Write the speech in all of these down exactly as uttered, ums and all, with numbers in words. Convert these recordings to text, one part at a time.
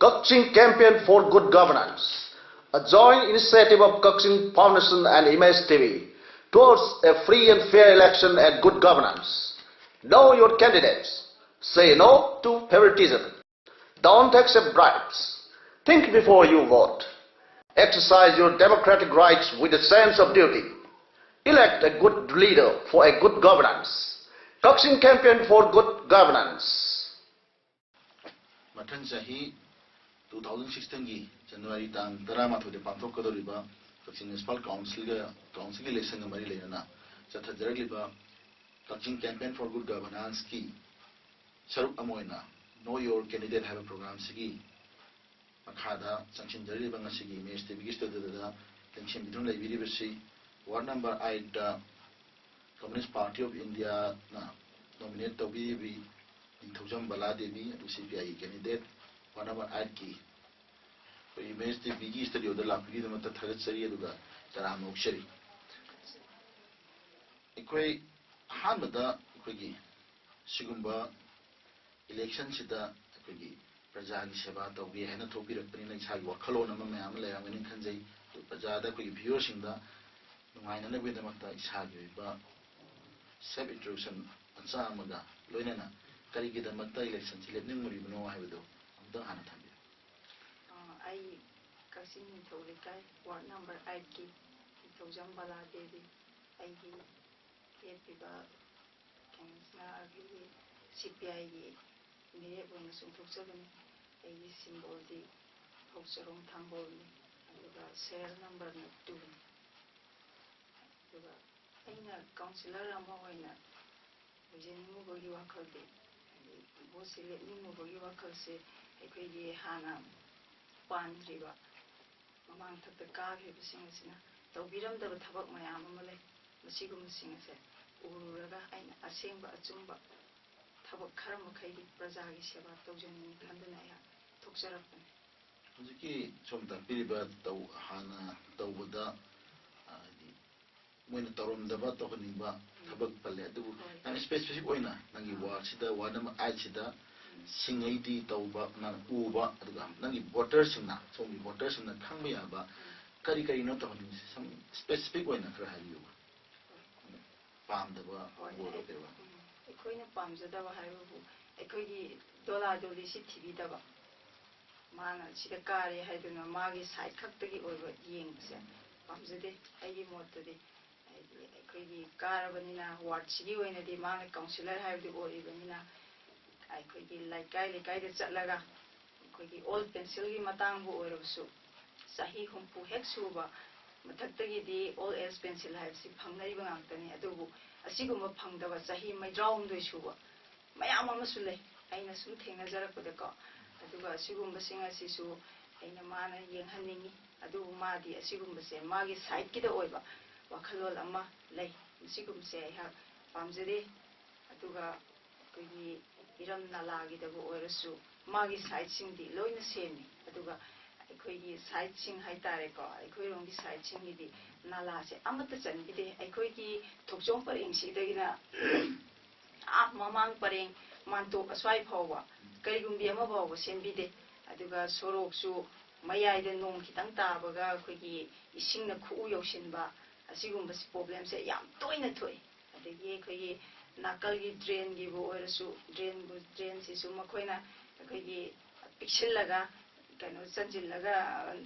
Kakching Campaign for Good Governance, a joint initiative of Kakching Foundation and Image T V, towards a free and fair election and good governance. Know your candidates. Say no to favoritism. Don't accept bribes. Think before you vote. Exercise your democratic rights with a sense of duty. Elect a good leader for a good governance. Kakching Campaign for Good Governance. ꯃꯊꯪ ꯆꯍꯤ two thousand ꯁꯤꯛꯁꯇꯤꯟꯒꯤ January ꯇꯥꯡ ꯇꯔꯥꯃꯥꯊꯣꯏꯗ ꯄꯥꯡꯊꯣꯛꯀꯗꯧꯔꯤꯕ ꯀꯛꯆꯤꯡ municipal ꯀꯥꯎꯟꯁꯤꯜꯒ ꯀꯥꯎꯟꯁꯤꯜꯒꯤ ꯏꯂꯦꯛꯁꯟꯒ ꯃꯔꯤ ꯂꯩꯅꯅ ꯆꯠꯊꯖꯔꯛꯂꯤꯕ ꯀꯛꯆꯤꯡ Campaign for Good Governanceꯀꯤ ꯁꯔꯨꯛ ꯑꯃ ꯑꯣꯏꯅ Know Your Candidate ꯍꯥꯏꯕ ꯄ꯭ꯔꯣꯒ꯭ꯔꯥꯝꯁꯤꯒꯤ ꯃꯈꯥꯗ ꯆꯪꯁꯤꯟꯖꯔꯤꯕ ꯉꯁꯤꯒꯤ ꯏꯃꯦꯖ ꯇꯤꯚꯤꯒꯤ ꯁ꯭ꯇꯨꯗꯤꯑꯣꯗ ꯂꯦꯡꯁꯤꯟꯕꯤꯗꯨꯅ ꯂꯩꯕꯤꯔꯤꯕꯁꯤ ꯋꯥꯔꯗ ꯅꯝꯕꯔ ꯑꯥꯏꯠꯇ Communist Party of Indiaꯅ ꯅꯣꯃꯤꯅꯦꯠ ꯇꯧꯕꯤꯔꯤꯕꯤ ꯅꯤꯡꯊꯧꯖꯝ ꯕꯂꯥ ꯗꯦꯕꯤ, ꯑꯗꯨ ꯁꯤ ꯄꯤ ꯑꯥꯏꯒꯤ ꯀꯦꯟꯗꯤꯗꯦꯠ ꯋꯥꯔꯗ ꯅꯝꯕꯔ ꯑꯥꯏꯠꯀꯤ ꯑꯩꯈꯣꯏ ꯏꯃꯦꯖ ꯇꯤꯚꯤꯒꯤ ꯁ꯭ꯇꯨꯗꯤꯑꯣꯗ ꯂꯥꯛꯄꯤꯕꯒꯤꯗꯃꯛꯇ ꯊꯥꯒꯠꯆꯔꯤ, ꯑꯗꯨꯒ ꯇꯔꯥꯝꯅ ꯑꯣꯛꯆꯔꯤ꯫ ꯑꯩꯈꯣꯏ ꯑꯍꯥꯟꯕꯗ ꯑꯩꯈꯣꯏꯒꯤ ꯁꯤꯒꯨꯝꯕ ꯏꯂꯦꯛꯁꯟꯁꯤꯗ ꯑꯩꯈꯣꯏꯒꯤ ꯄ꯭ꯔꯖꯥꯒꯤ ꯁꯦꯕꯥ ꯇꯧꯒꯦ ꯍꯥꯏꯅ ꯊꯣꯛꯄꯤꯔꯛꯄꯅꯤꯅ ꯏꯁꯥꯒꯤ ꯋꯥꯈꯜꯂꯣꯟ ꯑꯃ ꯃꯌꯥꯝ ꯑꯃ ꯂꯩꯔꯝꯒꯅꯤ ꯈꯟꯖꯩ꯫ ꯑꯗꯨ ꯄ꯭ꯔꯖꯥꯗ ꯑꯩꯈꯣꯏꯒꯤ ꯚ꯭ꯌꯨꯋꯔꯁꯤꯡꯗ ꯅꯨꯡꯉꯥꯏꯅꯅꯕꯒꯤꯗꯃꯛꯇ ꯏꯁꯥꯒꯤ ꯑꯣꯏꯕ ꯁꯦꯜꯐ ꯏꯟꯇ꯭ꯔꯣꯗꯛꯁꯟ ꯃꯆꯥ ꯑꯃꯒ ꯂꯣꯏꯅꯅ ꯀꯔꯤꯒꯤꯗꯃꯛꯇ ꯏꯂꯦꯛꯁꯟꯁꯤ ꯂꯦꯞꯅꯤꯡꯉꯨꯔꯤꯕꯅꯣ ꯍꯥꯏꯕꯗꯨ ꯑꯃꯨꯛꯇꯪ ꯍꯥꯟꯅ ꯊꯝꯕꯤꯌꯨ꯫ ꯑ, ꯑꯩ ꯀꯛꯆꯤꯡ ꯅꯤꯡꯊꯧ ꯂꯩꯀꯥꯏ ꯋꯥꯔꯗ ꯅꯝꯕꯔ ꯑꯥꯏꯠꯀꯤ ꯅꯤꯡꯊꯧꯖꯝ ꯕꯂꯥ ꯗꯦꯕꯤ꯫ ꯑꯩꯒꯤ ꯂꯦꯞꯄꯤꯕ ꯀꯩꯅꯣꯁꯤꯅ ꯑꯩꯈꯣꯏꯒꯤ ꯁꯤ ꯄꯤ ꯑꯥꯏꯒꯤ ꯀꯦꯟꯗꯤꯗꯦꯠ ꯑꯣꯏꯅ ꯆꯣꯡꯊꯣꯛꯆꯕꯅꯤ꯫ ꯑꯩꯒꯤ ꯁꯤꯝꯕꯣꯜꯗꯤ ꯐꯧ ꯆꯔꯣꯡ ꯊꯥꯡꯒꯣꯜꯅꯤ, ꯑꯗꯨꯒ ꯁꯦꯔꯤꯌꯦꯜ ꯅꯝꯕꯔꯅ ꯇꯨꯅꯤ꯫ ꯑꯗꯨꯒ ꯑꯩꯅ ꯀꯥꯎꯟꯁꯤꯂꯔ ꯑꯃ ꯑꯣꯏꯅ ꯑꯣꯏꯖꯅꯤꯡꯉꯨꯕꯒꯤ ꯋꯥꯈꯜꯗꯤ, ꯍꯥꯏꯗꯤ ꯚꯣꯠꯁꯦ ꯂꯦꯞꯅꯤꯡꯉꯨꯕꯒꯤ ꯋꯥꯈꯜꯁꯦ ꯑꯩꯈꯣꯏꯒꯤ ꯍꯥꯟꯅ ꯄꯥꯟꯈ꯭ꯔꯤꯕ ꯃꯃꯥꯡ ꯊꯛꯇ ꯀꯥꯈ꯭ꯔꯤꯕꯁꯤꯡ ꯑꯁꯤꯅ ꯇꯧꯕꯤꯔꯝꯗꯕ ꯊꯕꯛ ꯃꯌꯥꯝ ꯑꯃ ꯂꯩ꯫ ꯃꯁꯤꯒꯨꯝꯕꯁꯤꯡ ꯑꯁꯦ ꯎꯔꯨꯔꯒ ꯑꯩꯅ ꯑꯁꯦꯡꯕ ꯑꯆꯨꯝꯕ ꯊꯕꯛ ꯈꯔ ꯃꯈꯩꯗꯤ ꯄ꯭ꯔꯖꯥꯒꯤ ꯁꯦꯕꯥ ꯇꯧꯖꯅꯤꯡꯏ ꯈꯟꯗꯨꯅ ꯑꯩꯍꯥꯛ ꯊꯣꯛꯆꯔꯛꯄꯅꯤ꯫ ꯍꯧꯖꯤꯛꯀꯤ ꯁꯣꯝ ꯇꯥꯛꯄꯤꯔꯤꯕ ꯇꯧ ꯍꯥꯟꯅ ꯇꯧꯕꯗ ꯍꯥꯏꯗꯤ ꯃꯣꯏꯅ ꯇꯧꯔꯝꯗꯕ ꯇꯧꯍꯟꯅꯤꯡꯕ ꯊꯕꯛ ꯄꯜꯂꯦ, ꯑꯗꯨꯕꯨ ꯌꯥꯝ ꯁ꯭ꯄꯦꯁꯤꯐꯤꯛ ꯑꯣꯏꯅ ꯅꯪꯒꯤ ꯋꯥꯔꯗꯁꯤꯗ, ꯋꯥꯔꯗ ꯅꯝꯕꯔ ꯑꯥꯏꯠꯁꯤꯗ ꯁꯤꯡꯉꯩꯗꯤ ꯇꯧꯕ ꯅꯪ ꯎꯕ, ꯑꯗꯨꯒ ꯅꯪꯒꯤ ꯚꯣꯇꯔꯁꯤꯡꯅ, ꯁꯣꯝꯒꯤ ꯚꯣꯇꯔꯁꯤꯡꯅ ꯈꯪꯕ ꯌꯥꯕ ꯀꯔꯤ ꯀꯔꯤꯅꯣ ꯇꯧꯍꯟꯅꯤꯡꯉꯤꯁꯦ? ꯁꯝ ꯁ꯭ꯄꯦꯁꯤꯐꯤꯛ ꯑꯣꯏꯅ ꯈꯔ ꯍꯥꯏꯕꯤꯌꯨꯕ꯫ ꯄꯥꯝꯗꯕ ꯍꯣꯏ, ꯑꯣꯏꯔꯣ ꯑꯩ-, ꯀꯩꯔꯣ? ꯎꯝ, ꯑꯩꯈꯣꯏꯅ ꯄꯥꯝꯖꯗꯕ ꯍꯥꯏꯕꯕꯨ ꯑꯩꯈꯣꯏꯒꯤ ꯗꯣꯂꯥ ꯗꯣꯂꯤꯁꯤ ꯊꯤꯕꯤꯗꯕ꯫ ꯃꯥꯅ ꯁꯤꯗ ꯀꯥꯔꯦ ꯍꯥꯏꯗꯨꯅ ꯃꯥꯒꯤ ꯁꯥꯏꯠ ꯈꯛꯇꯒꯤ ꯑꯣꯏꯕ ꯌꯦꯡꯕꯁꯦ ꯄꯥꯝꯖꯗꯦ, ꯑꯩꯒꯤ ꯃꯣꯠꯇꯗꯤ꯫ ꯍꯥꯏꯗꯤ ꯑꯩꯈꯣꯏꯒꯤ ꯀꯥꯔꯕꯅꯤꯅ, ꯋꯥꯔꯗꯁꯤꯒꯤ ꯑꯣꯏꯅꯗꯤ ꯃꯥꯅ ꯀꯥꯎꯟꯁꯤꯂꯔ ꯍꯥꯏꯕꯗꯨ ꯑꯣꯏꯔꯤꯕꯅꯤꯅ, ꯑꯩꯈꯣꯏꯒꯤ ꯂꯩꯀꯥꯏ ꯂꯩꯀꯥꯏꯗ ꯆꯠꯂꯒ ꯑꯩꯈꯣꯏꯒꯤ ꯑꯣꯜ ꯄꯦꯟꯁꯤꯜꯒꯤ ꯃꯇꯥꯡꯕꯨ ꯑꯣꯏꯔꯕꯁꯨ, ꯆꯍꯤ ꯍꯨꯝꯐꯨ ꯍꯦꯛ ꯁꯨꯕ ꯃꯊꯛꯇꯒꯤꯗꯤ ꯑꯣꯜ ꯑꯦꯖ ꯄꯦꯟꯁꯤꯜ ꯍꯥꯏꯕꯁꯤ ꯐꯪꯅꯔꯤꯕ ꯉꯥꯛꯇꯅꯤ꯫ ꯑꯗꯨꯕꯨ ꯑꯁꯤꯒꯨꯝꯕ ꯐꯪꯗꯕ ꯆꯍꯤ ꯃꯩꯗ꯭ꯔꯥꯍꯨꯝꯗꯣꯏ ꯁꯨꯕ ꯃꯌꯥꯝ ꯑꯃꯁꯨ ꯂꯩ, ꯑꯩꯅ ꯁꯨꯝ ꯊꯦꯡꯅꯖꯔꯛꯄꯗꯀꯣ꯫ ꯑꯗꯨꯒ ꯑꯁꯤꯒꯨꯝꯕꯁꯤꯡ ꯑꯁꯤꯁꯨ ꯑꯩꯅ ꯃꯥꯅ ꯌꯦꯡꯍꯟꯅꯤꯡꯉꯤ꯫ ꯑꯗꯨꯕꯨ ꯃꯥꯗꯤ ꯑꯁꯤꯒꯨꯝꯕꯁꯦ ꯃꯥꯒꯤ ꯁꯥꯏꯠꯀꯤꯗ ꯑꯣꯏꯕ ꯋꯥꯈꯜꯂꯣꯟ ꯑꯃ ꯂꯩ꯫ ꯃꯁꯤꯒꯨꯝꯕꯁꯦ ꯑꯩꯍꯥꯛ ꯄꯥꯝꯖꯗꯦ꯫ ꯑꯗꯨꯒ ꯑꯩꯈꯣꯏꯒꯤ ꯏꯔꯝ ꯅꯂꯥꯒꯤꯗꯕꯨ ꯑꯣꯏꯔꯁꯨ ꯃꯥꯒꯤ ꯁꯥꯏꯠꯁꯤꯡꯗꯤ ꯂꯣꯏꯅ ꯁꯦꯝꯃꯤ꯫ ꯑꯗꯨꯒ ꯑꯩꯈꯣꯏꯒꯤ ꯁꯥꯏꯠꯁꯤꯡ ꯍꯥꯏꯇꯥꯔꯦꯀꯣ, ꯑꯩꯈꯣꯏꯔꯣꯝꯒꯤ ꯁꯥꯏꯠꯁꯤꯡꯒꯤꯗꯤ ꯅꯥꯂꯥꯁꯦ ꯑꯃꯠꯇ ꯆꯟꯕꯤꯗꯦ꯫ ꯑꯩꯈꯣꯏꯒꯤ ꯊꯣꯛꯆꯣꯝ ꯄꯔꯦꯡꯁꯤꯗꯒꯤꯅ ꯑꯥ ꯃꯃꯥꯡ ꯄꯔꯦꯡ ꯃꯥꯟꯇꯣꯞ ꯑꯁ꯭ꯋꯥꯏ ꯐꯥꯎꯕ ꯀꯔꯤꯒꯨꯝꯕꯤ ꯑꯃ ꯐꯥꯎꯕ ꯁꯦꯝꯕꯤꯗꯦ꯫ ꯑꯗꯨꯒ ꯁꯣꯔꯣꯛꯁꯨ ꯃꯌꯥꯏꯗ ꯅꯣꯡ ꯈꯤꯇꯪ ꯇꯥꯕꯒ ꯑꯩꯈꯣꯏꯒꯤ ꯏꯁꯤꯡꯅ ꯈꯨꯎ ꯌꯧꯁꯤꯟꯕ, ꯑꯁꯤꯒꯨꯝꯕ ꯄ꯭ꯔꯣꯕ꯭ꯂꯦꯝꯁꯦ ꯌꯥꯝ ꯇꯣꯏꯅ ꯊꯣꯛꯏ꯫ ꯑꯗꯒꯤ ꯑꯩꯈꯣꯏꯒꯤ ꯅꯥꯀꯜꯒꯤ ꯗ꯭ꯔꯦꯟꯒꯤꯕꯨ ꯑꯣꯏꯔꯁꯨ, ꯗ꯭ꯔꯦꯟꯕꯨ, ꯗ꯭ꯔꯦꯟꯁꯤꯁꯨ ꯃꯈꯣꯏꯅ ꯑꯩꯈꯣꯏꯒꯤ ꯄꯤꯛꯁꯤꯜꯂꯒ, ꯀꯩꯅꯣ ꯆꯟꯁꯤꯜꯂꯒ,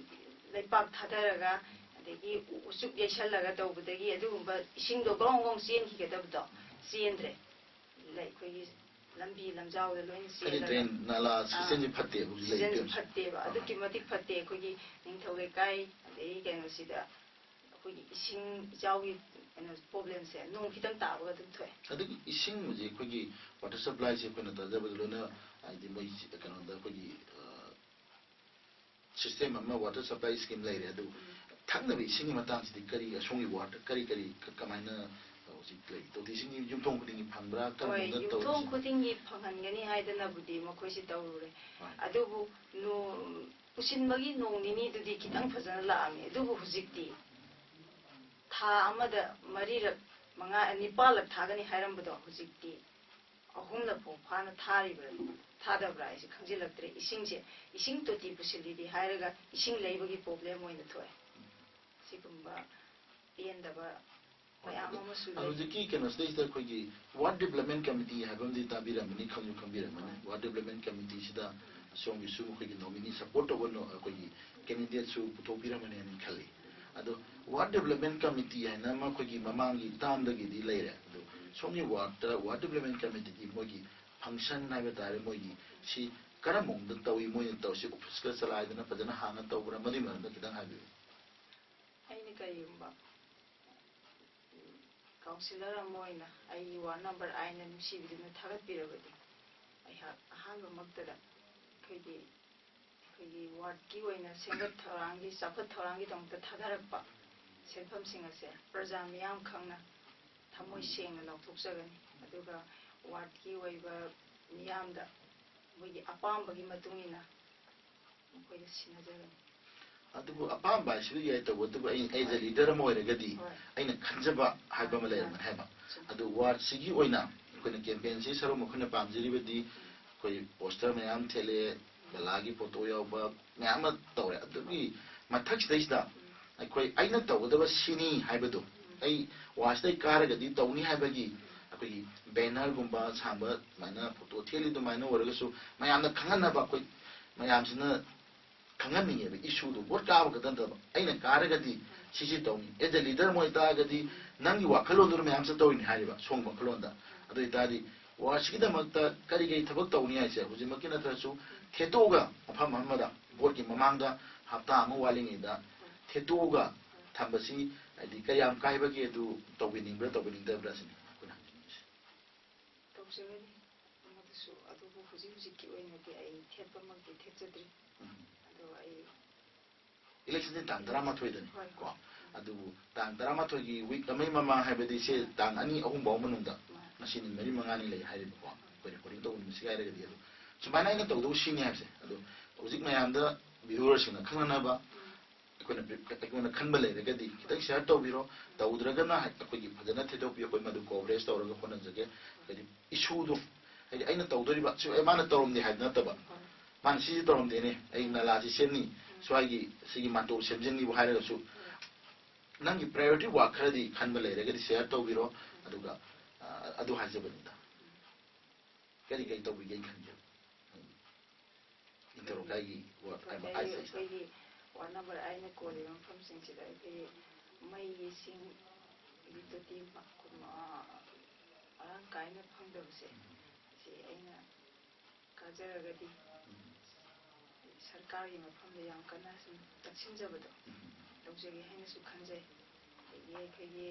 ꯂꯩꯄꯥꯛ ꯊꯥꯗꯔꯒ, ꯑꯗꯒꯤ ꯎ-, ꯎꯆꯨꯞ ꯌꯩꯁꯜꯂꯒ ꯇꯧꯕꯗꯒꯤ ꯑꯗꯨꯒꯨꯝꯕ ꯏꯁꯤꯡꯗꯣ ꯒ꯭ꯔꯣꯡ ꯒ꯭ꯔꯣꯡ ꯆꯦꯟꯈꯤꯒꯗꯕꯗꯣ ꯆꯦꯟꯗ꯭ꯔꯦ꯫ ꯂꯩ-, ꯑꯩꯈꯣꯏꯒꯤ ꯂꯝꯕꯤ ꯂꯝꯖꯥꯎꯗ ꯂꯣꯏꯅ ꯍꯥꯏꯗꯤ ꯆꯦꯜꯂꯒ, ꯗ꯭ꯔꯦꯟ ꯅꯥꯂꯥ ꯑꯥ, ꯁꯤꯁꯇꯦꯝꯁꯦ ꯐꯠꯇꯦꯕ ꯍꯧꯖꯤꯛ ꯁꯤꯁꯇꯦꯝꯁꯦ ꯂꯩꯔꯤꯕ꯫ ꯐꯠꯇꯦꯕ꯫ ꯑꯥ꯫ ꯑꯗꯨꯛꯀꯤ ꯃꯇꯤꯛ ꯐꯠꯇꯦ꯫ ꯑꯩꯈꯣꯏꯒꯤ ꯅꯤꯡꯊꯧ ꯂꯩꯀꯥꯏ, ꯑꯗꯩ ꯀꯩꯅꯣꯁꯤꯗ ꯑꯩꯈꯣꯏꯒꯤ ꯏꯁꯤꯡ ꯏꯆꯥꯎꯒꯤ ꯀꯩꯅꯣ ꯄ꯭ꯔꯣꯕ꯭ꯂꯦꯝꯁꯦ ꯅꯣꯡ ꯈꯤꯇꯪ ꯇꯥꯕꯒ ꯑꯗꯨꯝ ꯊꯣꯛꯑꯦ꯫ ꯑꯗꯒꯤ ꯏꯁꯤꯡ ꯍꯧꯖꯤꯛ ꯑꯩꯈꯣꯏꯒꯤ ꯋꯥꯇꯔ ꯁꯄ꯭ꯂꯥꯏꯁꯦ ꯑꯩꯈꯣꯏꯅ ꯇꯥꯖꯕꯗ ꯂꯣꯏꯅ, ꯍꯥꯏꯗꯤ ꯃꯣꯏ ꯀꯩꯅꯣꯗ ꯑꯩꯈꯣꯏꯒꯤ, ꯑ, ꯁꯤꯁꯇꯦꯝ ꯑꯃ, ꯋꯥꯇꯔ ꯁꯄ꯭ꯂꯥꯏ ꯁ꯭ꯀꯤꯝ ꯂꯩꯔꯦ꯫ ꯑꯗꯨ ꯎꯝ꯫ ꯊꯛꯅꯕ ꯏꯁꯤꯡꯒꯤ ꯃꯇꯥꯡꯁꯤꯗꯤ ꯀꯔꯤ, ꯑꯁꯣꯝꯒꯤ ꯋꯥꯇꯔ ꯀꯔꯤ ꯀꯔꯤ ꯀ-, ꯀꯃꯥꯏꯅ ꯍꯧꯖꯤꯛ ꯂꯩ? ꯇꯣꯇꯤ ꯏꯁꯤꯡꯒꯤ ꯌꯨꯝꯊꯣꯡ ꯈꯨꯗꯤꯡꯒꯤ ꯐꯪꯕ꯭ꯔꯥ? ꯍꯣꯏ, ꯀꯔꯝꯕꯅ ꯌꯨꯝꯊꯣꯡ ꯇꯧꯔꯤꯁꯤꯅ? ꯈꯨꯗꯤꯡꯒꯤ ꯐꯪꯍꯟꯒꯅꯤ ꯍꯥꯏꯗꯅꯕꯨꯗꯤ ꯃꯈꯣꯏꯁꯤ ꯇꯧꯔꯨꯔꯦ꯫ ꯍꯣꯏ꯫ ꯑꯗꯨꯕꯨ ꯅꯣ-, ꯄꯨꯁꯤꯟꯕꯒꯤ ꯅꯣꯡ ꯅꯤꯅꯤꯗꯨꯗꯤ ꯈꯤꯇꯪ ꯐꯖꯅ ꯂꯥꯛꯑꯝꯃꯤ꯫ ꯑꯗꯨꯕꯨ ꯍꯧꯖꯤꯛꯇꯤ ꯊꯥ ꯑꯃꯗ ꯃꯔꯤꯔꯛ, ꯃꯉꯥ, ꯅꯤꯄꯥꯜꯂꯛ ꯊꯥꯒꯅꯤ ꯍꯥꯏꯔꯝꯕꯗꯣ ꯍꯧꯖꯤꯛꯇꯤ ꯑꯍꯨꯝꯂꯛ ꯐꯥꯎ ꯐꯥꯅ ꯊꯥꯔꯤꯕ꯭ꯔꯥ, ꯊꯥꯗꯕ꯭ꯔꯥ ꯍꯥꯏꯁꯦ ꯈꯪꯖꯤꯜꯂꯛꯇ꯭ꯔꯦ꯫ ꯏꯁꯤꯡꯁꯦ, ꯏꯁꯤꯡ ꯇꯣꯇꯤ ꯄꯨꯁꯤꯜꯂꯤꯗꯤ ꯍꯥꯏꯔꯒ ꯏꯁꯤꯡ ꯂꯩꯕꯒꯤ ꯄ꯭ꯔꯣꯕ꯭ꯂꯦꯝ ꯑꯣꯏꯅ ꯊꯣꯛꯑꯦ꯫ ꯁꯤꯒꯨꯝꯕ ꯄꯦꯟꯗꯕ ꯃꯌꯥꯝ ꯑꯃꯁꯨ ꯂꯩ꯫ ꯍꯧꯖꯤꯛꯀꯤ ꯀꯩꯅꯣꯁꯤꯗꯩꯁꯤꯗ ꯑꯩꯈꯣꯏꯒꯤ ꯋꯥꯔꯗ ꯗꯤꯕꯂꯞꯃꯦꯟ ꯀꯃꯤꯇꯤ ꯍꯥꯏꯕ ꯑꯃꯗꯤ ꯇꯥꯕꯤꯔꯝꯃꯅꯤ, ꯈꯪꯁꯨ ꯈꯪꯕꯤꯔꯝꯃꯅꯤ꯫ ꯋꯥꯔꯗ ꯗꯤꯕꯂꯞꯃꯦꯟ ꯀꯃꯤꯇꯤꯁꯤꯗ ꯁꯣꯝꯒꯤꯁꯨ ꯑꯩꯈꯣꯏꯒꯤ ꯅꯣꯃꯤꯅꯤ ꯁꯄꯣꯔꯠ ꯇꯧꯕ ꯅꯣ-, ꯑꯩꯈꯣꯏꯒꯤ ꯀꯦꯟꯗꯤꯗꯦꯠꯁꯨ ꯄꯨꯊꯣꯛꯄꯤꯔꯝꯃꯅꯤ ꯍꯥꯏꯅ ꯈꯜꯂꯤ꯫ ꯑꯗꯣ ꯋꯥꯔꯗ ꯗꯤꯕꯂꯞꯃꯦꯟ ꯀꯃꯤꯇꯤ ꯍꯥꯏꯅ ꯑꯃ ꯑꯩꯈꯣꯏꯒꯤ ꯃꯃꯥꯡꯒꯤ ꯇꯥꯝꯗꯒꯤꯗꯤ ꯂꯩꯔꯦ꯫ ꯑꯗꯣ ꯁꯣꯝꯒꯤ ꯋꯥꯔꯗꯇ ꯋꯥꯔꯗ ꯗꯤꯕꯂꯞꯃꯦꯟ ꯀꯃꯤꯇꯤꯒꯤ ꯃꯣꯏꯒꯤ ꯐꯪꯁꯟ ꯍꯥꯏꯕ ꯇꯥꯔꯦ, ꯃꯣꯏꯒꯤ ꯁꯤ ꯀꯔꯝꯕ ꯃꯑꯣꯡꯗ ꯇꯧꯏ? ꯃꯣꯏꯅ ꯇꯧꯔꯤꯁꯤ ꯑꯣꯐꯤꯁꯀ ꯆꯂꯥꯏꯗꯅ ꯐꯖꯅ ꯍꯥꯡꯅ ꯇꯧꯕ꯭ꯔꯥ? ꯃꯗꯨꯒꯤ ꯃꯔꯝꯗ ꯈꯤꯇꯪ ꯍꯥꯏꯕꯤꯌꯨ꯫ ꯑꯩꯅ ꯀꯔꯤꯒꯨꯝꯕ ꯀꯥꯎꯟꯁꯤꯂꯔ ꯑꯃ ꯑꯣꯏꯅ ꯑꯩꯒꯤ ꯋꯥꯔꯗ ꯅꯝꯕꯔ ꯑꯥꯏꯟꯅ ꯅꯨꯡꯁꯤꯕꯤꯗꯨꯅ ꯊꯥꯒꯠꯄꯤꯔꯕꯗꯤ, ꯑꯩꯍꯥꯛ ꯑꯍꯥꯟꯕꯃꯛꯇꯗ ꯑꯩꯈꯣꯏꯒꯤ, ꯑꯩꯈꯣꯏꯒꯤ ꯋꯥꯔꯗꯀꯤ ꯑꯣꯏꯅ ꯁꯦꯝꯒꯠ ꯊꯧꯔꯥꯡꯒꯤ, ꯆꯥꯎꯈꯠ ꯊꯧꯔꯥꯡꯒꯤꯗꯃꯛꯇ ꯊꯥꯗꯔꯛꯄ ꯁꯦꯟꯐꯝꯁꯤꯡ ꯑꯁꯦ ꯄ꯭ꯔꯖꯥ ꯃꯤꯌꯥꯝ ꯈꯪꯅ ꯊꯃꯣꯏ ꯁꯦꯡꯅ ꯂꯧꯊꯣꯛꯆꯒꯅꯤ꯫ ꯑꯗꯨꯒ ꯋꯥꯔꯗꯀꯤ ꯑꯣꯏꯕ ꯃꯤꯌꯥꯝꯗ ꯃꯣꯏꯒꯤ ꯑꯄꯥꯝꯕꯒꯤ ꯃꯇꯨꯡ ꯏꯟꯅ ꯃꯈꯣꯏꯗ ꯁꯤꯟꯅꯖꯒꯅꯤ꯫ ꯑꯗꯨꯕꯨ ꯑꯄꯥꯝꯕ ꯍꯥꯏꯁꯤꯕꯨ ꯌꯥꯏ, ꯇꯧꯕꯇꯕꯨ ꯑꯩ, ꯑꯩ ꯑꯦꯖ ꯑꯦ ꯂꯤꯗꯔ ꯑꯃ ꯑꯣꯏꯔꯒꯗꯤ ꯍꯣꯏ꯫ ꯑꯩꯅ ꯈꯟꯖꯕ ꯍꯥꯏꯕ ꯑꯃ ꯂꯩꯔꯝꯒꯅꯤ ꯍꯥꯏꯕ꯫ ꯆꯨꯝꯃꯤ꯫ ꯑꯗꯨ ꯋꯥꯔꯗꯁꯤꯒꯤ ꯑꯣꯏꯅ ꯑꯩꯈꯣꯏꯅ ꯀꯦꯝꯄꯦꯟꯁꯤ ꯁꯔꯨꯛ ꯑꯩꯈꯣꯏꯅ ꯄꯥꯝꯖꯔꯤꯕꯗꯤ ꯑꯩꯈꯣꯏ ꯄꯣꯁꯇꯔ ꯃꯌꯥꯝ ꯊꯦꯠꯂꯦ, ꯕꯂꯥꯒꯤ ꯐꯣꯇꯣ ꯌꯥꯎꯕ ꯃꯌꯥꯝ ꯑꯃ ꯇꯧꯔꯦ꯫ ꯑꯗꯨꯒꯤ ꯃꯊꯛꯁꯤꯗꯩꯁꯤꯗ ꯑꯩꯈꯣꯏ ꯑꯩꯅ ꯇꯧꯒꯗꯕ ꯁꯤꯅꯤ ꯍꯥꯏꯕꯗꯣ, ꯑꯩ ꯋꯥꯔꯗꯁꯤꯗꯩ ꯀꯥꯔꯒꯗꯤ ꯇꯧꯅꯤ ꯍꯥꯏꯕꯒꯤ ꯑꯩꯈꯣꯏꯒꯤ ꯕꯦꯅꯔꯒꯨꯝꯕ ꯁꯥꯡꯕ ꯑꯗꯨꯃꯥꯏꯅ ꯐꯣꯇꯣ ꯊꯦꯠꯂꯤ ꯑꯗꯨꯃꯥꯏꯅ ꯑꯣꯏꯔꯒꯁꯨ ꯃꯌꯥꯝꯅ ꯈꯪꯍꯟꯅꯕ ꯑꯩꯈꯣꯏ ꯃꯌꯥꯝꯁꯤꯅ ꯈꯪꯍꯟꯅꯤꯡꯉꯦꯕ꯫ ꯏꯁꯨꯗꯨ ꯚꯣꯠ ꯀꯥꯕ ꯈꯛꯇ ꯅꯠꯇꯕ, ꯑꯩꯅ ꯀꯥꯔꯒꯗꯤ ꯁꯤꯁꯤ ꯇꯧꯅꯤ, ꯑꯦꯖ ꯑꯦ ꯂꯤꯗꯔ ꯑꯃ ꯑꯣꯏꯇꯥꯔꯒꯗꯤ ꯅꯪꯒꯤ ꯋꯥꯈꯜꯂꯣꯟꯗꯨꯅ ꯃꯌꯥꯝ ꯆꯠꯇꯧꯔꯤꯅꯤ ꯍꯥꯏꯔꯤꯕ꯫ ꯁꯣꯝꯒꯤ ꯋꯥꯈꯜꯂꯣꯟꯗ꯫ ꯑꯗꯨ ꯑꯣꯏꯇꯥꯔꯗꯤ ꯋꯥꯔꯗꯁꯤꯒꯤꯗꯃꯛꯇ ꯀꯔꯤ ꯀꯔꯤ ꯊꯕꯛ ꯇꯧꯅꯤ ꯍꯥꯏꯁꯦ ꯍꯧꯖꯤꯛꯃꯛꯀꯤ ꯅꯠꯇ꯭ꯔꯁꯨ ꯊꯦꯠꯇꯣꯛꯑꯒ ꯃꯐꯝ ꯑꯃꯗ ꯚꯣꯠꯀꯤ ꯃꯃꯥꯡꯗ ꯍꯞꯇꯥ ꯑꯃ ꯋꯥꯠꯂꯤꯉꯩꯗ ꯊꯦꯠꯇꯣꯛꯑꯒ ꯊꯝꯕꯁꯤ ꯍꯥꯏꯗꯤ ꯀꯌꯥꯝ ꯀꯥꯏꯕꯒꯦ, ꯑꯗꯨ ꯇꯧꯕꯤꯅꯤꯡꯕ꯭ꯔꯥ ꯇꯧꯕꯤꯅꯤꯡꯗꯕ꯭ꯔꯥ ꯁꯤꯅꯤ ꯑꯩꯈꯣꯏꯅ ꯍꯪꯅꯤꯡꯉꯤꯁꯦ꯫ ꯇꯧꯖꯒꯅꯤ꯫ ꯃꯗꯨꯁꯨ, ꯑꯗꯨꯕꯨ ꯍꯧꯖꯤꯛ ꯍꯧꯖꯤꯛꯀꯤ ꯑꯣꯏꯅꯗꯤ ꯑꯩ ꯊꯦꯠꯄꯃꯛꯇꯤ ꯊꯦꯠꯆꯗ꯭ꯔꯤ꯫ ꯎꯝ꯫ ꯑꯗꯣ ꯑꯩ ꯏꯂꯦꯛꯁꯟꯁꯦ ꯇꯥꯡ ꯇꯔꯥꯃꯥꯊꯣꯏꯗꯅꯤ ꯍꯣꯏ, ꯀꯣ꯫ ꯍꯣꯏ꯫ ꯑꯗꯨꯕꯨ ꯇꯥꯡ ꯇꯔꯥꯃꯥꯊꯣꯏꯒꯤ ꯋꯤꯛ ꯑꯃꯒꯤ ꯃꯃꯥꯡ ꯍꯥꯏꯕꯗꯤ ꯁꯤ ꯇꯥꯡ ꯑꯅꯤ ꯑꯍꯨꯝ ꯐꯥꯎ ꯃꯅꯨꯡꯗ ꯃꯥꯅꯤ꯫ ꯉꯁꯤ ꯅꯨꯃꯤꯠ ꯃꯔꯤ ꯃꯉꯥꯅꯤ ꯂꯩ ꯍꯥꯏꯔꯤꯕꯀꯣ꯫ ꯑꯩꯈꯣꯏ ꯔꯦꯀꯣꯔꯗꯤꯡ ꯇꯧꯕ ꯅꯨꯃꯤꯠꯁꯤꯒ ꯍꯥꯏꯔꯒꯗꯤ ꯑꯗꯨ ꯁꯨꯃꯥꯏꯅ ꯑꯩꯅ ꯇꯧꯗꯧ ꯁꯤꯅꯤ ꯍꯥꯏꯕꯁꯦ꯫ ꯑꯗꯣ ꯍꯧꯖꯤꯛ ꯃꯌꯥꯝꯗ ꯚ꯭ꯌꯨꯋꯔꯁꯤꯡꯅ ꯈꯪꯅꯅꯕ ꯑꯩꯈꯣꯏꯅ ꯑꯩꯉꯣꯟꯗ ꯈꯟꯕ ꯂꯩꯔꯒꯗꯤ ꯈꯤꯇꯪ ꯁꯤꯌꯥꯔ ꯇꯧꯕꯤꯔꯣ, ꯇꯧꯗ꯭ꯔꯒꯅ ꯑꯩꯈꯣꯏꯒꯤ ꯐꯖꯅ ꯊꯦꯗꯣꯛꯄꯤꯌꯨ, ꯑꯩꯈꯣꯏ ꯃꯗꯨ ꯀꯣꯚꯔꯦꯖ ꯇꯧꯔꯒ ꯍꯣꯠꯅꯖꯒꯦ꯫ ꯍꯥꯏꯗꯤ ꯏꯁꯨꯗꯣ, ꯍꯥꯏꯗꯤ ꯑꯩꯅ ꯇꯧꯗꯣꯔꯤꯕ ꯁꯤ ꯑꯦ, ꯃꯥꯅ ꯇꯧꯔꯝꯗꯦ ꯍꯥꯏꯕ ꯅꯠꯇꯕ, ꯃꯥꯅ ꯁꯤꯁꯤ ꯇꯧꯔꯝꯗꯦꯅꯦ, ꯑꯩ ꯅꯂꯥꯁꯤ ꯁꯦꯝꯅꯤ, ꯁ꯭ꯋꯥꯏꯒꯤ ꯁꯤꯒꯤ ꯃꯥꯟꯇꯣꯞ ꯁꯦꯝꯖꯤꯟꯅꯤꯕꯨ ꯍꯥꯏꯔꯒꯁꯨ, ꯅꯪꯒꯤ ꯄ꯭ꯔꯥꯏꯌꯣꯔꯤꯇꯤ ꯋꯥꯔꯛ ꯈꯔꯗꯤ ꯈꯟꯕ ꯂꯩꯔꯒꯗꯤ ꯁꯤꯌꯥꯔ ꯇꯧꯕꯤꯔꯣ꯫ ꯑꯗꯨꯒ ꯑ, ꯑꯗꯨ ꯍꯥꯏꯖꯕꯅꯤꯗ꯫ ꯀꯔꯤ ꯀꯔꯤ ꯇꯧꯕꯤꯒꯦꯅ ꯈꯟꯒꯦ? ꯏꯟꯇꯔꯣꯀꯥꯏꯒꯤ ꯋꯥꯔꯗ ꯑꯩꯈꯣꯏ ꯑꯥꯏꯠ ꯑꯩꯈꯣꯏꯒꯤ ꯋꯥꯔꯗ ꯅꯝꯕꯔ ꯑꯩꯅ ꯀꯣꯜꯂꯤꯕ ꯃꯐꯝꯁꯤꯡꯁꯤꯗ ꯑꯩꯈꯣꯏꯒꯤ ꯃꯩ, ꯏꯁꯤꯡ, ꯏꯂꯦꯛꯇ꯭ꯔꯤꯛꯇꯤ ꯃ-, ꯃ-, ꯃꯔꯥꯡ ꯀꯥꯏꯅ ꯐꯪꯗꯕꯁꯦ, ꯁꯤ ꯑꯩꯅ ꯀꯥꯖꯔꯒꯗꯤ ꯁꯔꯀꯥꯔꯒꯤ ꯃꯐꯝꯗ ꯌꯥꯝ ꯀꯟꯅ ꯁꯨꯝ ꯇꯛꯁꯤꯟꯖꯕꯗꯣ ꯇꯧꯖꯒꯦ ꯍꯥꯏꯅꯁꯨ ꯈꯟꯖꯩ꯫ ꯑꯗꯒꯤ ꯑꯩꯈꯣꯏꯒꯤ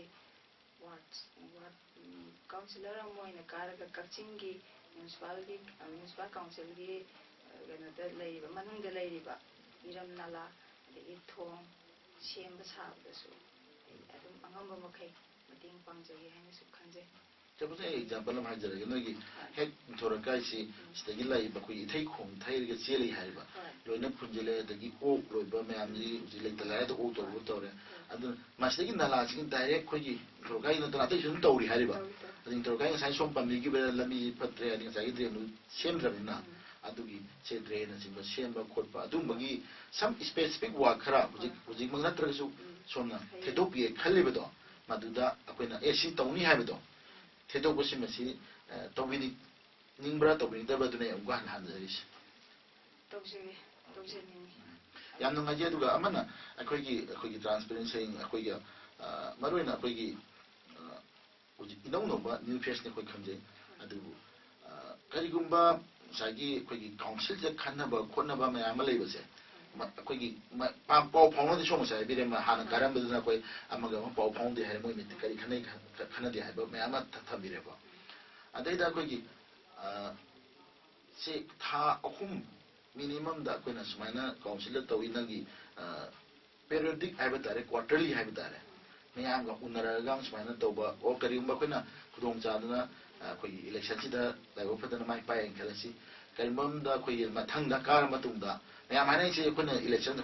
ꯋꯥꯔꯗ, ꯋꯥꯔꯗ, ꯎꯝ, ꯀꯥꯎꯟꯁꯤꯂꯔ ꯑꯃ ꯑꯣꯏꯅ ꯀꯥꯔꯒ ꯀꯛꯆꯤꯡꯒꯤ ꯃ꯭ꯌꯨꯅꯤꯁꯤꯄꯥꯜꯒꯤ, ꯑ, ꯃ꯭ꯌꯨꯅꯤꯁꯤꯄꯥꯜ ꯀꯥꯎꯟꯁꯤꯜꯒꯤ, ꯑ, ꯀꯩꯅꯣꯗ ꯂꯩꯔꯤꯕ, ꯃꯅꯨꯡꯗ ꯂꯩꯔꯤꯕ ꯏꯔꯝ ꯅꯂꯥ, ꯑꯗꯒꯤ ꯊꯣꯡ ꯁꯦꯝꯕ ꯁꯥꯕꯗꯁꯨ ꯑꯩ ꯑꯗꯨꯝ ꯑꯉꯝꯕ ꯃꯈꯩ ꯃꯇꯦꯡ ꯄꯥꯡꯖꯒꯦ ꯍꯥꯏꯅꯁꯨ ꯈꯟꯖꯩ꯫ ꯆꯞ ꯃꯥꯟꯅꯩ, ꯑꯦꯛꯖꯥꯝꯄꯜ ꯑꯃ ꯍꯥꯏꯖꯔꯒꯦ꯫ ꯅꯣꯏꯒꯤ ꯍꯦꯛ ꯅꯤꯡꯊꯧꯔꯀꯥꯏꯁꯤ ꯁꯤꯗꯒꯤ ꯂꯩꯕ ꯑꯩꯈꯣꯏꯒꯤ ꯏꯊꯩ ꯈꯣꯡ ꯊꯩꯔꯒ ꯆꯦꯜꯂꯤ ꯍꯥꯏꯔꯤꯕ, ꯍꯣꯏ꯫ ꯂꯣꯏꯅ ꯐꯨꯟꯖꯤꯜꯂꯦ, ꯑꯗꯒꯤ ꯑꯣꯛ ꯂꯣꯏꯕ ꯃꯌꯥꯝꯁꯤ ꯍꯧꯖꯤꯛ ꯂꯩꯇ ꯂꯥꯏꯔꯗ ꯑꯣꯛ ꯇꯧꯕ ꯇꯧꯔꯦ꯫ ꯑꯗꯨꯅ ꯃꯁꯤꯗꯒꯤ ꯅꯂꯥꯁꯤꯒꯤ ꯗꯥꯏꯔꯦꯛ ꯑꯩꯈꯣꯏꯒꯤ ꯅꯤꯡꯊꯧꯔꯀꯥꯏ ꯅꯠꯇꯅ ꯑꯇꯩꯁꯨ ꯑꯗꯨꯝ ꯇꯧꯔꯤ ꯍꯥꯏꯔꯤꯕ꯫ ꯇꯧꯔꯤ, ꯇꯧꯔꯤ꯫ ꯑꯗꯨ ꯅꯤꯡꯊꯧꯔꯀꯥꯏ ꯉꯁꯥꯏ ꯁꯣꯝ ꯄꯟꯕꯤꯈꯤꯕ ꯂꯝꯕꯤꯁꯤ ꯐꯠꯇ꯭ꯔꯦ, ꯑꯗꯩ ꯉꯁꯥꯏꯒꯤ ꯗ꯭ꯔꯦꯟꯗꯨ ꯁꯦꯝꯗ꯭ꯔꯕꯅꯤꯅ, ꯑꯗꯨꯒꯤ ꯁꯦ ꯗ꯭ꯔꯦꯟꯅꯆꯤꯡꯕ ꯁꯦꯝꯕ ꯈꯣꯠꯄ ꯑꯗꯨꯝꯕꯒꯤ some specific work ꯈꯔ ꯍꯧꯖꯤꯛ, ꯍꯧꯖꯤꯛꯃꯛ ꯅꯠꯇ꯭ꯔꯒꯁꯨ ꯁꯣꯝꯅ ꯊꯦꯗꯣꯛꯄꯤꯒꯦ ꯈꯜꯂꯤꯕꯗꯣ, ꯃꯗꯨꯗ ꯑꯩꯈꯣꯏꯅ ꯑꯦ ꯁꯤ ꯇꯧꯅꯤ ꯍꯥꯏꯕꯗꯣ ꯊꯦꯗꯣꯛꯄꯁꯤꯃ ꯁꯤ, ꯑ, ꯇꯧꯕꯤꯅꯤꯡꯕ꯭ꯔꯥ ꯇꯧꯕꯤꯅꯤꯡꯗꯕ꯭ꯔꯥ ꯑꯗꯨꯅ ꯑꯩ ꯑꯃꯨꯛꯀ ꯍꯟꯅ ꯍꯟꯖꯔꯤꯁꯦ꯫ ꯇꯧꯖꯒꯦ, ꯇꯧꯖꯅꯤꯡꯉꯤ꯫ ꯌꯥꯝ ꯅꯨꯡꯉꯥꯏꯖꯩ꯫ ꯑꯗꯨꯒ ꯑꯃꯅ ꯑꯩꯈꯣꯏꯒꯤ, ꯑꯩꯈꯣꯏꯒꯤ ꯇ꯭ꯔꯥꯟꯁꯄꯦꯔꯦꯟꯁꯤ, ꯑꯩꯈꯣꯏꯒꯤ, ꯑ, ꯃꯔꯨꯑꯣꯏꯅ ꯑꯩꯈꯣꯏꯒꯤ, ꯑ, ꯍꯧꯖꯤꯛ ꯏꯅꯧ ꯅꯧꯕ ꯅ꯭ꯌꯨ ꯐꯦꯁꯅꯤ ꯑꯩꯈꯣꯏ ꯈꯟꯖꯩ꯫ ꯑꯗꯨꯕꯨ, ꯑ, ꯀꯔꯤꯒꯨꯝꯕ ꯉꯁꯥꯏꯒꯤ ꯑꯩꯈꯣꯏꯒꯤ ꯀꯥꯎꯟꯁꯤꯜꯁꯤꯗ ꯈꯟꯅꯕ ꯈꯣꯠꯅꯕ ꯃꯌꯥꯝ ꯑꯃ ꯂꯩꯕꯁꯦ, ꯃ-, ꯑꯩꯈꯣꯏꯒꯤ ꯃ-, ꯄꯥ-, ꯄꯥꯎ ꯐꯥꯎꯅꯗꯦ, ꯁꯣꯝ ꯉꯁꯥꯏ ꯍꯥꯏꯕꯤꯔꯦ, ꯃ-, ꯍꯥꯟꯅ ꯀꯥꯔꯝꯕꯗꯨꯅ ꯑꯩꯈꯣꯏ ꯑꯃꯒ ꯑꯃ ꯄꯥꯎ ꯐꯥꯎꯅꯗꯦ ꯍꯥꯏꯔꯦ, ꯃꯣꯏ ꯃꯤꯠꯇ ꯀꯔꯤ ꯈꯟꯅꯩ ꯈ-, ꯈ-, ꯈꯟꯅꯗꯦ ꯍꯥꯏꯕ ꯃꯌꯥꯝ ꯑꯃ ꯊ-, ꯊꯝꯕꯤꯔꯦꯀꯣ꯫ ꯑꯗꯩꯗ ꯑꯩꯈꯣꯏꯒꯤ, ꯑ, ꯁꯤ ꯊꯥ ꯑꯍꯨꯝ ꯃꯤꯅꯤꯃꯝꯗ ꯑꯩꯈꯣꯏꯅ ꯁꯨꯃꯥꯏꯅ ꯀꯥꯎꯟꯁꯤꯜꯗ ꯇꯧꯏ, ꯅꯪꯒꯤ, ꯑ, ꯄꯦꯔꯤꯌꯣꯗꯤꯛ ꯍꯥꯏꯕ ꯇꯥꯔꯦ, ꯀ꯭ꯋꯥꯔꯇꯔꯂꯤ ꯍꯥꯏꯕ ꯇꯥꯔꯦ, ꯃꯌꯥꯝꯒ ꯎꯅꯔꯒ ꯁꯨꯃꯥꯏꯅ ꯇꯧꯕ, ꯑꯣ, ꯀꯔꯤꯒꯨꯝꯕ ꯑꯩꯈꯣꯏꯅ ꯈꯨꯗꯣꯡ ꯆꯥꯗꯅ, ꯑ, ꯑꯩꯈꯣꯏꯒꯤ ꯏꯂꯦꯛꯁꯟꯁꯤꯗ ꯂꯥꯏꯕꯛ ꯐꯗꯅ ꯃꯥꯏ ꯄꯥꯛꯑꯦꯅ ꯈꯜꯂꯁꯤ, ꯀꯔꯤꯒꯨꯝꯕ ꯑꯃꯗ ꯑꯩꯈꯣꯏꯒꯤ ꯃꯊꯪꯗ ꯀꯥꯔ ꯃꯇꯨꯡꯗ ꯃꯌꯥꯝ ꯍꯥꯏꯅꯔꯤꯁꯦ ꯑꯩꯈꯣꯏꯅ ꯏꯂꯦꯛꯁꯟꯗ